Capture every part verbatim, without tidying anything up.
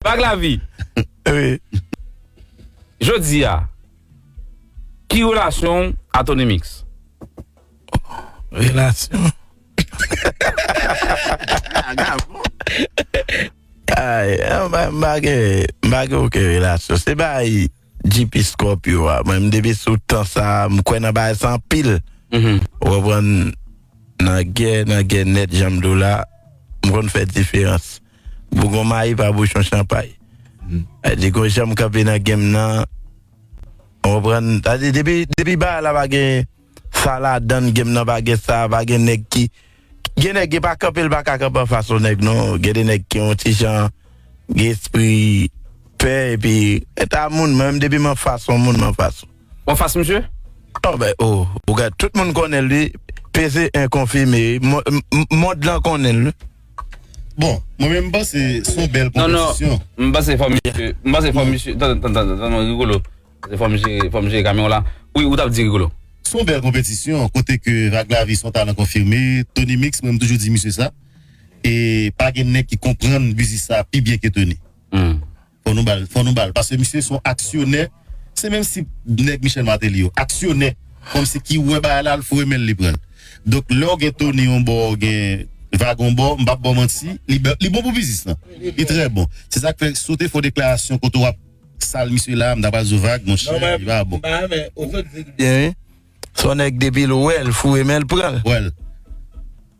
Vag Lavi. Wi. Jodi a, ki relasyon w a Tony Mix? Relasyon. Ay, m pa, m pa gen, m pa gen okenn relasyon. Se bay G P Scorpio a. Mwen, m depi sou tan sa, m kwè nan bagay sa anpil. Ou konprann? Nan gè, nan gè nèt, jan m di w la, m konn fè diferans. Bougon mayi pa bouchon chanpay. Sa di gon jan m kanpe nan game nan, ou konprann? Sa di depi, depi bagay la pa gen sa ladann, game nan pa gen sa, pa gen nèg ki, gen nèg ki pa kanpe, l pa ka kanpe anfas yon nèg non. Gen de nèg ki yon ti jan, gen espri pè, epi eta moun, mwen menm depi m anfas yon moun, m anfas ou. Ou anfas misye? Oh, ben, oh, ou gad, tout moun konnen l, wi. P C en konfime, wi. Mo-, m-, m-, mond lan konnen l, wi. Bon, mwen menm m panse se yon bèl konpetisyon. M panse fò misye, m panse fò misye, tan, tan, tan, tan, tan, Rigolo. Se fò misye, fò misye kamyon la. Wi, ou t ap di Rigolo. Se yon bèl konpetisyon, kote ke Vag Lavi se yon talan konfime, Tony Mix, mwen m toujou di misye sa. E pa gen nèg ki konprann biznis sa pi byen ke Tony. Fò nou ba l, fò nou ba l. Paske misye se yon aksyonè. Se menm si nèg Michel Martelly yo, aksyonè. Kòmsi ki wè bagay la, l foure men l, li pran l. Donk, lè w gen Tony yon bò, w gen Vag yon bò, m p ap ba w manti, li bè-, li bon pou biznis lan. Li trè bon. Se sa k fè, si w te fè yon deklarasyon kote w ap sal misye la, m ta pral di w Vag, monchè, li pa bon. Byen, wi. Se yon nèg depi l wè l, foure men l pran l. Wè l.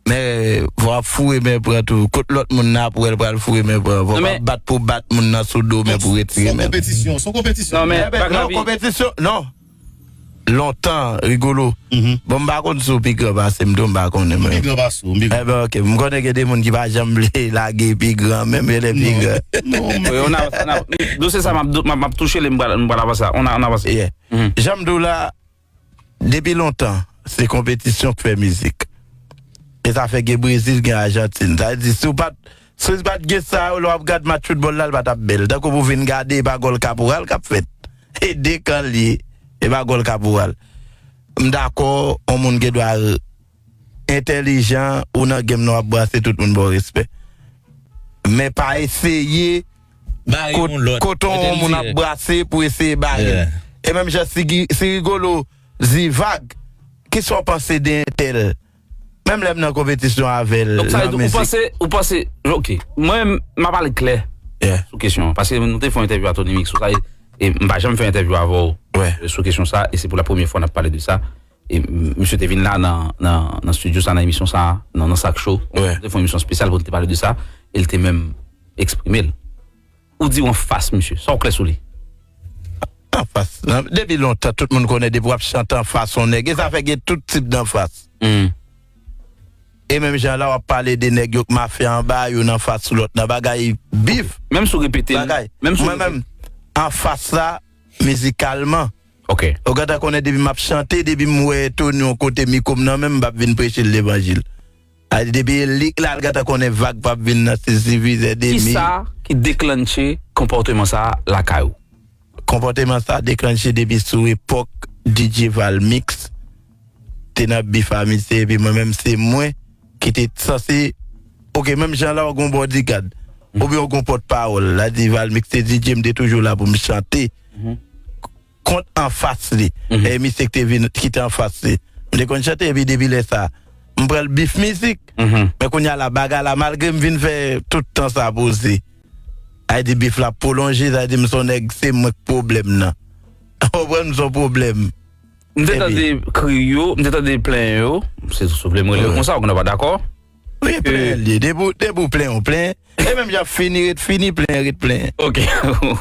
Men, fò w ap foure men pran tou. Kot lòt moun nan ap wè l pral foure men pran? Fò w pa bat pou bat moun nan sou do, men pou retire men. Se yon konpetisyon, se yon konpetisyon. Non, men, non, konpetisyon, non. Lontan, Rigolo. Bon, m pa konn si w pi gran pase m tou, m pa konnen, mwen. M pi gran pase w, m pi gran. Enben, ok. M konnen gen de moun ki pa janm vle lage pi gran, menm yo lè pi gran. Non, non. Wi, on a, on a, dosye sa, m ap, m ap, m ap touche li, m pral, m pral avanse la. On a, on avanse. Yeah. Jan m di w la, depi lontan, se konpetisyon k fè mizik. E sa fè gen Brezil, gen Ajantin. Sa vle di, si w pa t, si w pa t gen sa yo, lè w ap gad match foutbòl la, l pa t ap bèl. Tankou pou w vin gade, e pa gòl Kaporal k ap fèt. E de kan l ye, e pa gòl Kaporal. M dakò, yon moun gen dwa entèlijan, ou nan game nan w ap brase, tout moun ba w respè. Men pa eseye kote yon moun ap brase pou eseye bare l. E menm jan si, si Rigolo di Vag, kisa w panse de entèl? Menm lè m nan konpetisyon avè l. Donk, sa vle di, ou panse, ou panse, ok, mwen, m ap pale klè sou kesyon an, paske nou te fè yon entèvyou a Tony Mix sou sa, e, e m pa janm fè entèvyou avè w sou kesyon sa, e se pou la premyè fwa n ap pale de sa. E m-, misye te vin la nan, nan, nan estidyo sa, nan emisyon sa, nan, nan Sak Show. Nou te fè yon emisyon espesyal pou nou te pale de sa, e l te menm eksprime l. Ou di w anfas misye, sa w kwè sou li? Anfas. Depi lontan, tout moun konnen depi w ap chante anfas yon nèg, e sa fè gen tout tip danfas. E menm jan la w ap pale de nèg yo k mafya anba, youn anfas lòt nan bagay bif. Menm si w repete l, menm si w repete l. Mwen menm, anfas la, mizikalman. Ok. Ou gentan konnen depi m ap chante, depi m wè Tony yon kote mikwo m nan men m, m p ap vin preche l levanjil. A, depi lik la, l gentan konnen Vag p ap vin nan sezi vizè demi. Kisa ki deklanche konpòteman sa a lakay ou? Konpòteman sa a deklanche depi sou epòk D J Valmix te nan bif a misye, epi mwen menm se mwen ki te sanse, ok, menm jan la w gon bodyguard, oubyen w gon pòtpawòl, la di Valmix se D J, m te toujou la pou m chante kont anfas li. E misye ki te vin, ki te anfas li. M te konn chante, epi depi lè sa, m pran l bif mizik. Men kounye a la, bagay la, malgre m vin fè tout tan sa poze, sa vle di bif la pwolonje, sa vle di m se yon nèg, se mwen k pwoblèm nan. Ou konprann, m se yon pwoblèm. M te tande kri yo, m te tande plen yo, se souple m rele yo konsa, ou konn pa dakò? Wi, plen li ye. Depi w, depi w plen, w plen. E menm jan fini, ret fini, plen, ret plen. Ok.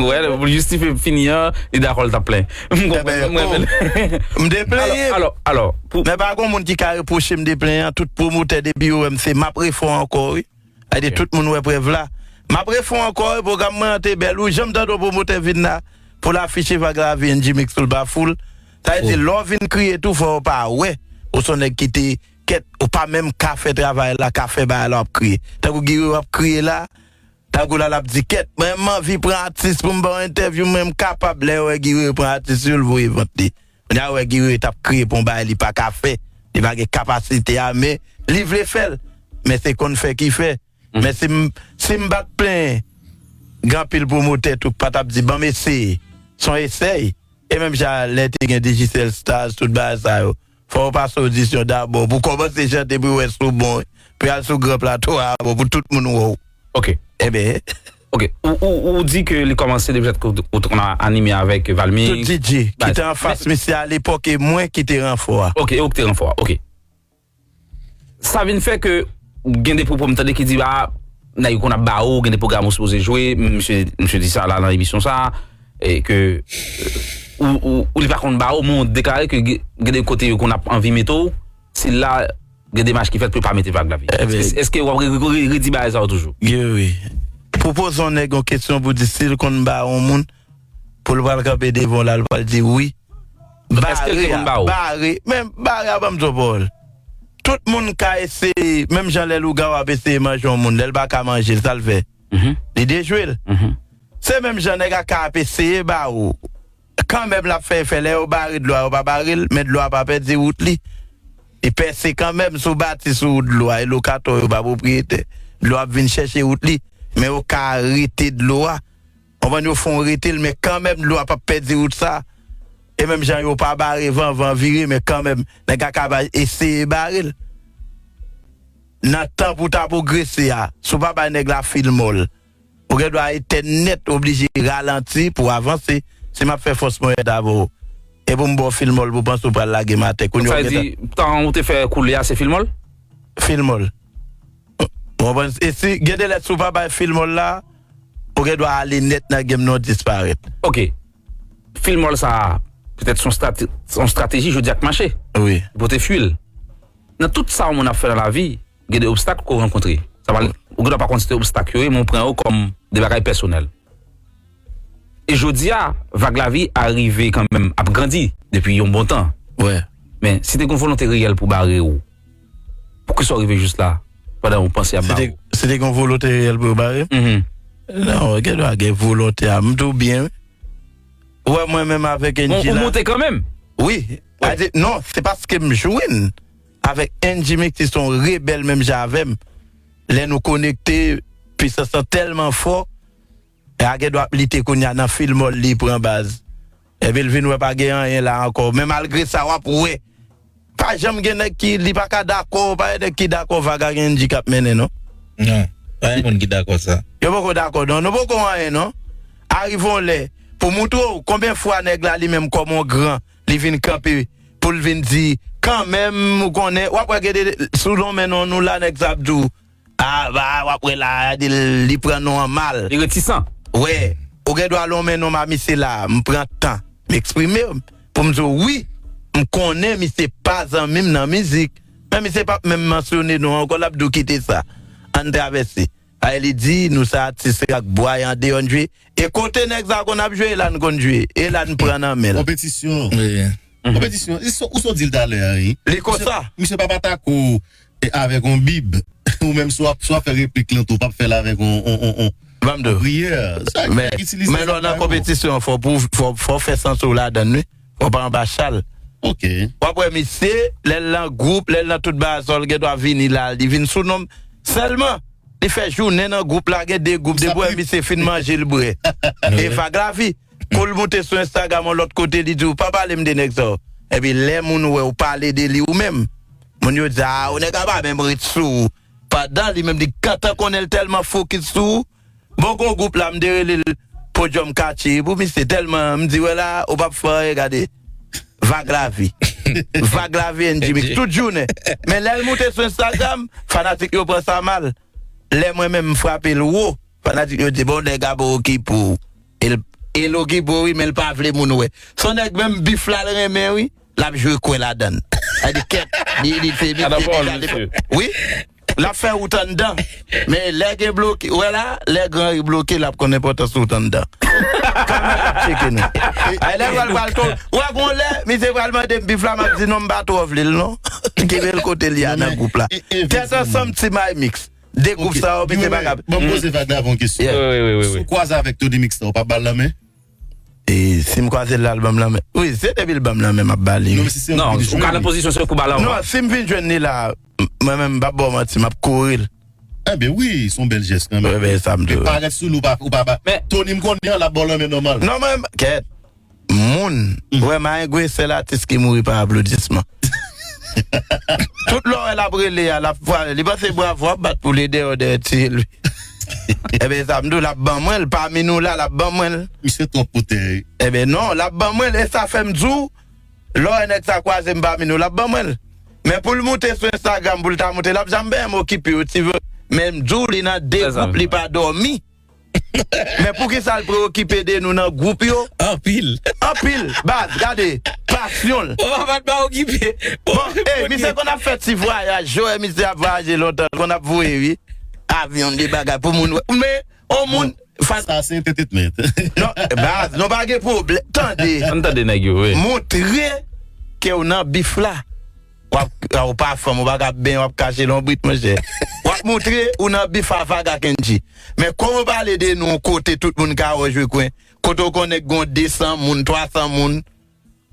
Wè, pou l jistifye fini an, li dakò l t ap plen. M konprann, m renmen l. M te plenyen. Alò, alò, alò, pou... Men pa gon moun ki ka repwoche m de plen an, tout pwomotè depi yo wè m se m ap refè w ankò, wi. Sa vle di tout moun wè prèv la. M ap refè w ankò, wi, pwogram mwen an te bèl, wi, janm tande yon pwomotè vin la pou l afiche Vag Lavi N G Mix pou l pa fou l. Sa vle di lè w vin kriye tou, fò yo pa wè ou se yon nèg ki te kèt, ou pa menm ka fè travay la, ka fè bagay la, w ap kriye. Tankou Guy Wewe ap kriye la, tankou la, l ap di, kèt, mwen, m anvi pran atis pou m ba w entèvyou, mwen, m kapab. Lè yo wè Guy Wewe pran atis yo, l voye vant li. Kounye a, wè Guy Wewe t ap kriye pou yon bagay li pa ka fè, li pa gen kapasite a, men li vle fè l. Men se konn fè ki fè. Men si m, si m pa t plenyen, gen anpil pwomotè tou k pa t ap di, "Ban m eseye." Se yon esèy. E menm jan lè te gen Digicel Stars, tout bagay sa yo. Fò w pase odisyon dabò pou kòmanse chante pou yo wè si w bon. Pou y al sou gran plato a, bon, pou tout moun wè w. Ok. Ebyen. Ok. Ou, ou, ou di ke li kòmanse depi lè ke ou, ou te konn anime avèk Valmix. Tout D J ki te anfas misye a lepòk e mwen ki te ranfò a. Ok, e ou ki te ranfò a. Ok. Sa vin fè ke gen de pwopo m tande ki di, ah, nèg yo konn ap ba ou, gen de pwogram ou sipoze jwe, misye, misye di sa la nan emisyon sa, e ke ou, ou, ou li pa konn ba ou, men ou deklare ke gen gen de kote yo konn ap anvi mete w, se la gen demach ki fèt pou yo pa mete Vag Lavi. Èske, èske w ap re- re- re- redi bagay sa yo toujou? Geri. Pwopoze yon nèg yon kesyon pou di si l konn ba yon moun, pou l pral kanpe devan w la, l pral di wi. Èske l te konn ba ou? Bare, men bare a ban m di w pawòl. Tout moun ka eseye, menm jan lè lougarou ap eseye manje yon moun, lè l pa ka manje l, sa l fè? Li dejwe l. Se menm jan nèg a ka ap eseye ba ou. Kanmenm l ap fè efè, lè yo bare dlo a, yo pa bare l, men dlo a pa pèdi wout li. Li pèse kanmenm, si w bati sou dlo a, e lokatè w yo pa pwopriyetè. Dlo a ap vin chèche wout li, men yo ka arete dlo a. Konprann, yo fè w rete l, men kanmenm dlo a p ap pèdi wout sa. E menm jan yo pa bare van, van vire, men kanmenm nèg la ka eseye bare l. Nan tan pou w ta pwogrese a, si w pa bay nèg la fil mòl, ou gen dwa etèn nèt, oblije ralanti pou w avanse. Si m ap fè fòs mwen avè w, e pou m ba w fil mòl pou w panse w pral lage m atè, kounye a ou gentan. Sa vle di, tan ou te fè koule a, se fil mòl? Fil mòl. Ou konprann? E si gen de lè, si w pa bay fil mòl la, ou gen dwa ale nèt nan game nan, w disparèt. Ok. Fil mòl sa a, petèt se yon strate- se yon estrateji jodi a k mache. Wi. Pou te fui l. Nan tout sa yon moun ap fè nan lavi, gen de obstak ke w rankontre. Sa va, ou gen dwa pa konn se te obstak yo ye, men w pran yo kòm de bagay pèsonèl. E jodi a, Vag Lavi a rive kanmenm ap grandi depi yon bon tan. Wi. Men, si te gen yon volonte reyèl pou bare w, poukisa w rive jis la, pandan w panse ap bare w? Si te gen yon volonte reyèl pou yo bare m? Non, gen dwa gen volonte a. M di w byen, wi. Ou wè mwen menm avèk Angie la. Bon, ou monte kanmenm? Wi. Wi. Non, se paske m jwenn avèk Angie Mix, se yon rebèl menm jan avè m. Lè nou konekte, pwisans lan tèlman fò, e a gen dwa ap lite kounye a nan fil mòl li pran baz. Epi l vin wè pa gen anyen la ankò. Men malgre sa, w ap wè. Pa janm gen nèg ki, li pa ka dakò, pa gen nèg ki dakò Vag ak Angie k ap mennen, non. Non, pa gen moun ki dakò sa. Yo poko dakò, non. Nou poko anyen, non. Arive yon lè, pou moutre w konbyen fwa nèg la li menm kòm yon gran, li vin kanpe, pou l vin di, kanmenm, ou konnen, w ap wè gen de, sou lonmen non nou la, nèg sa ap di w, a, ba, w ap wè la, gade l, li pran non an mal. Li retisan. Wi, ou gen dwa lonmen non m a misye la, m pran tan, m eksprime m, pou m di w wi, m konnen misye pa zanmi m nan mizik. Men misye p ap menm mansyone non ankò, l ap di w kite sa. Ann travèse. Ay, li di, nou se atis rap bwa e andeyò n jwe. E kote nèg sa konn ap jwe, e la n konn jwe. E la n pran nan men l. Konpetisyon. Konpetisyon. Ou so di l talè a, wi. Li konsa. Misye pa pa tako avèk yon bib. Ou menm si w ap, si w ap fè replik lan tou, w p ap fè l avèk yon, yon, yon, yon priyè. Men lè w nan konpetisyon, fò w fè santi w ladan l, wi. Fò w pa anba chal. Ok. W ap wè misye, lè l nan gwoup, lè l nan tout bagay sa, l gen dwa vini la, li vin sou non m. Sèlman, li fè jounen nan gwoup la, gen de gwoup, depi w wè misye fin manje, l bwè. E Vag Lavi. Kou l moute sou Instagram yon lòt kote, li di w, pa pale m de nèg sa yo. Epi lè moun wè w pale de li ou menm, moun yo di, a, ou nèg la pa menm ret sou ou. Pandan li menm li gentan konnen l tèlman fokis sou ou. Bon, gon gwoup la, m te rele l Podyòm Katye pou misye tèlman m di, wè la, ou p ap fè anyen, gade. Vag Lavi. Vag Lavi and Jimmy tout jounen. Men lè l moute sou Instagram, fanatik yo pran sa mal. Lè mwen menm m frape l wo, fanatik yo di, bon, nèg la pa okipe w. E l, e l okipe w, wi, men l pa vle moun wè. Se yon nèg menm bif la l renmen, wi. L ap jwe kwen ladan l. Sa di kèt, li, li se mesye deja depi. Wi. L ap fè wout anndan. Men lè gen bloke, wè la, lè Gran Ri bloke, l ap konn enpòtans wout anndan. Kamera ap tcheke nou. Ay, lè pral pral tou. Wè gon lè, misye pral mande m bif la, m ap di non, m pa twò vle l non. Kenbe l kote l ye a nan gwoup la. Tèt ansanm, Team Imix. De gwoup sa yo, misye pa ka. Ban m poze Vag Lavi yon kesyon. Si w kwaze avèk Tony Mix la, ou p ap ba l lanmen? E si m kwaze l la, l ban m lanmen. Wi, se depi l ban m lanmen, m ap ba li, wi. Non, ou ka nan pozisyon se pou ba l anvan. Non, si m vin jwenn li la, mwen menm, m p ap ba w manti, m ap kouri l. Enben wi, se yon bèl jès kanmenm. Wi, men sa m di w. Parèt sou li, ou pa, ou pa ba. Men Tony, m konnen l ap ba w lanmen nòmal. Non, men, kèt. Moun, vrèman, Marengue, sèl atis ki mouri pa aplodisman. Tout lè w wè l ap rele a, l ap vwale, li panse bravo ap bat pou li, dèyè, dèyè tiye l. Enben, sa m di w, l ap ban mwen l, pami nou la, l ap ban mwen l. Misye twòp pou tè. Enben, non, l ap ban mwen l, e sa fè m di w, lè w wè nèg sa kwaze m pami nou, l ap ban mwen l. Men pou l moute sou Instagram, pou l ta moute, l ap janm benyen m okipe w, ti ve. Men m di w, li nan de gwoup, li pa dòmi. Men poukisa l preokipe de nou nan gwoup yo? Anpil. Anpil. Baz, gade, pasyon l. Ou pa pa okipe. Bon, ey, misye konn ap fè ti vwayaj, yo wè misye ap vwayaje lontan, konn ap voye, wi. Avyon, de bagay pou moun wè. Men, on moun, sa se entertainment. Non, baz, nou pa gen pwoblèm. Tande. Ann tande nèg yo, wi. Montre ke w nan bif la. W ap, w pa fanm, ou pa ka benyen, w ap kache lonbrit, monchè. W ap montre ou nan bif avè Kendji. Men kòman w pale de nou yon kote tout moun ka wè w jwe kwen? Kote w konnen gen de san moun, twa san moun.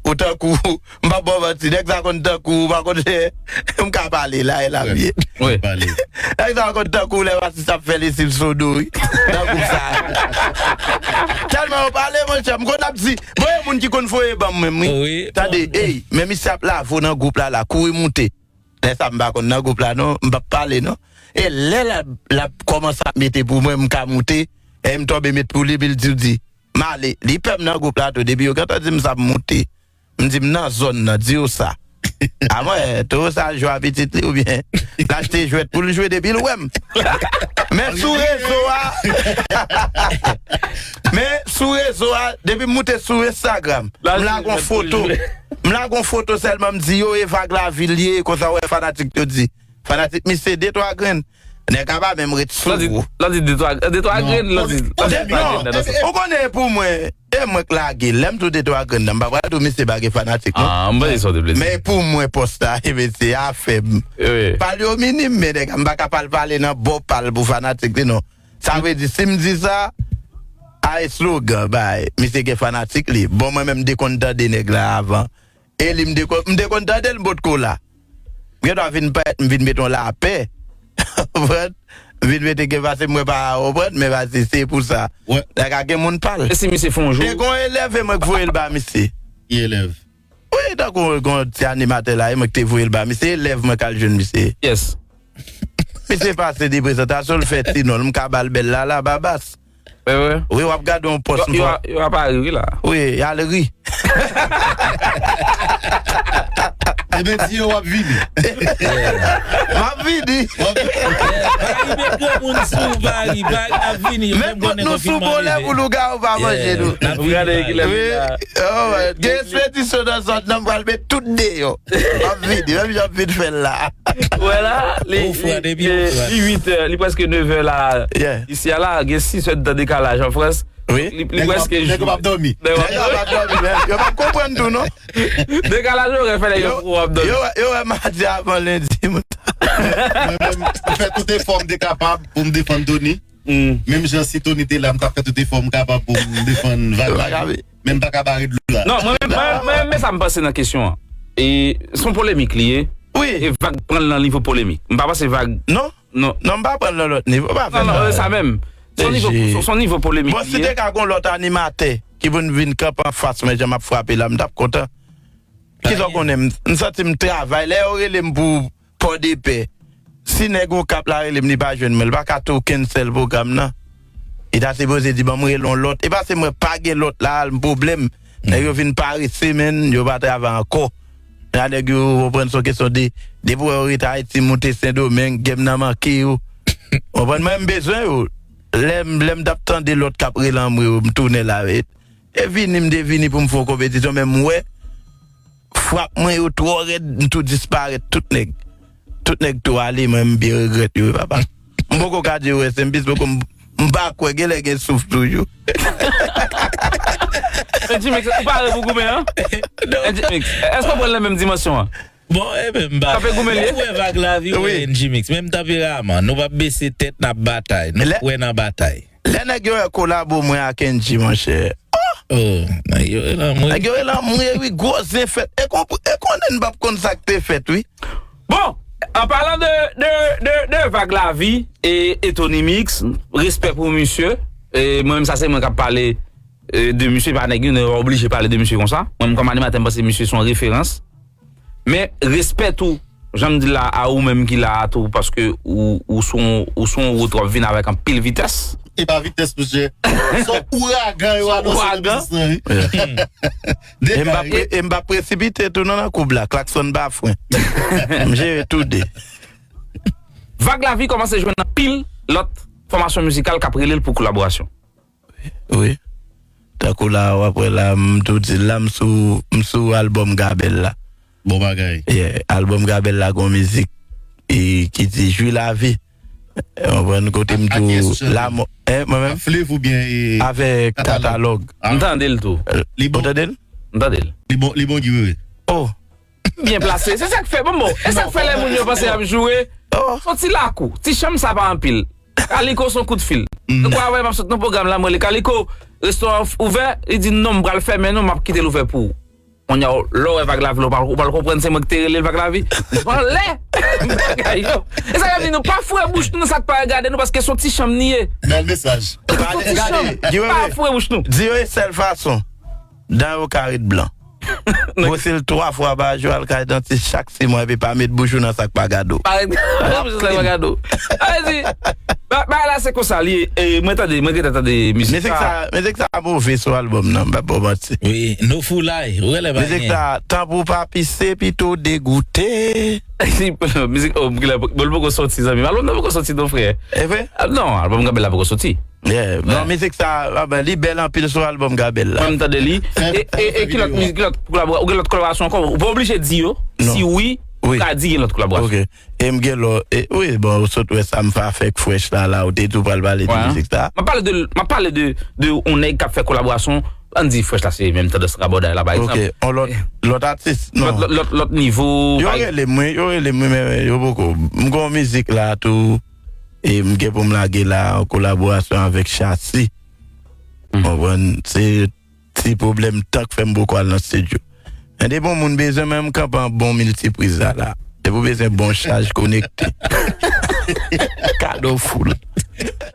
Ou tankou, m p ap ba w manti, nèg sa konn tankou, ou pa konn, m ka pale la, e la m ye. Wi. Nèg sa konn tankou lè Masis ap fè lesiv sodo, wi. Nan gwoup sa. Tèlman yo pale, monchè, m konn ap di, bon, e moun ki konn voye ban m menm, wi. Wi. Tande, ey, men misye ap lave w nan gwoup la, la, kouri moute. Lè sa m pa konn nan gwoup la non, m p ap pale non. E lè l ap, l ap kòmanse ap mete pou mwen, m ka moute, e m tonbe met pou li, epi l di, di, m ale. Li pè m nan gwoup la tou, depi yo gentan di m sa, m moute. M di, m nan zòn nan, di yo sa. A mwen, Toro sa al jwe a pitit li oubyen l achte jwèt pou l jwe depi l wè m. Men sou rezo a, men sou rezo a, depi m moute sou Instagram, m lage yon foto. M lage yon foto sèlman, m di yo e vag lavi l ye, konsa w wè fanatik yo di. Fanatik misye de twa grenn. Nèg la pa menm ret sou ou. L a di de twa, de twa grenn, l a di, l a di de twa grenn nan sa. Ou konnen pou mwen, e mwen k lage l. Lè m di w de twa grenn nan, m pa pral di w misye pa gen fanatik non. Ah, m pa di sa w te vle di. Men pou mwen pòs la, e mesye afè m. Wi. Pale yo minim, men nèg, m pa ka pale, pale nan bò pale pou fanatik li non. Sa vle di, si m di sa, a eslogan, bay, misye gen fanatik li. Bon, mwen menm m te konn tande nèg la avan. E li m te konn, m te konn tande l, m potko la. M gen dwa vin parèt, m vin met yon lapè. Konprann? M vin mete gen pase mwen pa konprann, men pase se pou sa. Nèg la gen moun pa l. E si misye fè yon jou? E gen yon elèv e mwen k voye l ba misye. Ki elèv? Wi, tankou yon ti animatè la, e mwen ki te voye l ba misye, elèv mwen k al jwenn misye. Yes. Misye pase de prezantasyon, l fè ti non l, m ka ba l bèl la, la, Babas. Wi, w ap gade yon pòs. Yo, yo, yo ap ri, wi, la. Wi, y al ri. Ebyen, di yo w ap vini. M ap vini. W ap vini. Pari met granmoun sou, Pari, Pari ap vini. Met kont nou sou bon lè pou lougawou pa manje nou. N ap gade ki lè. Gen ekspedisyon nan zòn nan, m pral met tout deyò. M ap vini, menm jan m vin fè l la. Ou wè la, li, li, li uit è, li prèske nevè la. Isi a la, gen sis èdtan dekalaj an Frans. Wi. Li, li prèske jou. Nèg yo p ap dòmi. Nèg yo p ap dòmi, men yo p ap konprann tou, non. Dekalaj orè fè nèg yo p ap dòmi. Yo, yo wè madi avan lendi, mwen menm, m fè tout efò m te kapab pou m defann Tony. Menm jan si Tony te la, m t ap fè tout efò m kapab pou m defann Vag la. Men m pa ka bare dlo la. Non, mwen menm, mwen, mwen menm, men sa m panse nan kesyon an. E se yon polemik li ye. Wi. E Vag pran l nan nivo polemik. M pa panse Vag. Non. Non. Non, m pa pran l nan lòt nivo. Pa fè sa. Non, non, sa menm. Se yon nivo, se yon nivo polemik li ye. Bon, si te ka gon lòt animatè ki pou n vin kanpe anfas mwen, jan m ap frape la, m t ap kontan. Kisa w konnen m, m santi m travay. Lè yo rele m pou Pòdepè, si nèg Okap la rele m, li pa jwenn mwen, li pa ka tou okenn sèl pwogram nan. Li ta sipoze di, "Ban m rele yon lòt." E pa se mwen pa gen lòt la, al m pwoblèm. Nèg yo vin parese, menn, yo pa travay ankò. La, nèg yo, w konprann, se yon kesyon de, depi w wè yo rete Ayiti, moute Sendomeng, gèm nan manke yo. W konprann, mwen, m bezwen yo. Lè m, lè m t ap tande lòt k ap rele anmwe yo, m tounen la, e, e vini, m te vini pou m fè yon konpetisyon, men m wè, frap mwen yo twò rèd, m tou disparèt, tout nèg. Tout nèg tou ale, mwen m byen regrèt yo, wi, papa. M poko ka di yo rest in peace, poko m, m pa kwè, genlè gen souf toujou. N G Mix, ou pare pou goumen an? Non. N G Mix, èske w pran l nan menm dimansyon an? Bon, e menm ba. Kanpe goumen li ye? Ou wè Vag Lavi, ou wè N G Mix. Menm tanperaman, nou p ap bese tèt, n ap batay. Nou kwè nan batay. Lè nèg yo wè kolabo mwen ak N G, monchè. Oh! Oh, nèg yo rele anmwe. Nèg yo rele anmwe, wi, gwo zen fèt. E konp-, e konnen n p ap konn sa k te fèt, wi. Bon, An palan de, de, de, de Vag Lavi e, e Tony Mix, respè pou misye. E mwen menm, sa se mwen k ap pale, e, de misye, pa nèg yo, nou oblije pale de misye konsa. Mwen menm, kòm animatè, m panse misye se yon referans. Men, respè tou, jan m di la, a ou menm ki la a tou, paske ou, ou sou, ou sou yon wout, w ap vin avèk anpil vitès. E pa vitès, mesye. Se yon ouragan yo anonse nan biznis lan, wi. E m pa pre- e m pa presipite tou non nan koub la. Klakson pa fren. M jere tou de. Vag Lavi kòmanse jwenn anpil lòt fòmasyon mizikal k ap rele l pou kolaborasyon. Wi. Tankou la, w ap wè la, m tou di la, m sou, m sou albòm Gabèl la. Bon bagay. Yeah, albòm Gabèl la gon mizik e, ki di Jwi lavi. Ou konprann kote m tou la mò. Hein, mwen menm? Fliv oubyen e, avèk Katalòg. Katalòg. M tande l tou. Ou tande l? M tande l. Li bon, li bon, Guy Wewe. Oh. Byen plase. Se sa k fè, bon, bon. E sa k fè lè moun yo panse y ap joure. Oh. Se yon ti lakou. Ti chanm sa pa anpil. Kaliko se yon kout fil. Mwen kwa avè m ap sot nan pwogram la, mwen rele Kaliko, restoran ouvè, li di non, m pral fèmen non, m ap kite l ouvè pou ou. Kounye a, lè w wè Vag Lavi la, ou pral, ou pral konprann se mwen ki te rele l Vag Lavi. Anlè bagay yo. E sa k ap di nou, pa foure bouch nou nan sa k pa regade nou, paske se yon ti chanm ni ye. Bèl mesaj. Se yon ti chanm. Pa foure bouch nou. Di yo yon sèl fason. Dan yo ka ret blan. Bwose l twa fwa pa jou, al kay dantis chak sis mwa, epi pa met bouch ou nan sa k pa gade w. Pa met bouch ou nan sa k pa gade w. Sa vle di, ba- bagay la se konsa li ye. E, mwen tande, mwen gentan tande mizik sa. Mizik sa, mizik sa move sou albòm nan, m p ap ba w manti. Wi, No Foulay, ou rele pa gen. Mizik sa, tan pou w pa pise, pito degoute. Mizik, oh, m genlè, bon, l poko soti, zanmi m. Albòm nan poko soti, non, frè. E vre? Ah, non, albòm Gabèl la poko soti. Yeah. Bon, mizik sa, ah ben, li bèl anpil sou albòm Gabèl la. Mwen, m tande li. E, e, e ki lòt mizik, ki lòt kolabora-, ou gen lòt kolaborasyon ankò? Ou pa oblije di yo. Si wi, ou ka di gen lòt kolaborasyon. Ok. E m gen lò, e, wi, bon, ou sot wè sa m fè avèk Fresh la, la, ou te tou pral pale de mizik sa. M ap pale de, m ap pale de, de yon nèg k ap fè kolaborasyon, ann di Fresh la, se menm tandans rabòday la, pa egzanp. Ok, yon lòt, lòt atis, non. Lòt, lòt, lòt, lòt nivo. Yo rele m, wi, yo rele m, wi, men yo poko. M gen yon mizik la tou, e m gen pou m lage la, an kolaborasyon avèk Chasi. Ou konprann? Se ti pwoblèm tan k fè m poko al nan estidyo. Men depi yon moun bezwen mwen, m kanpe an bon miltipriz la, la. Depi w bezwen bon chaj konekte. Kado full.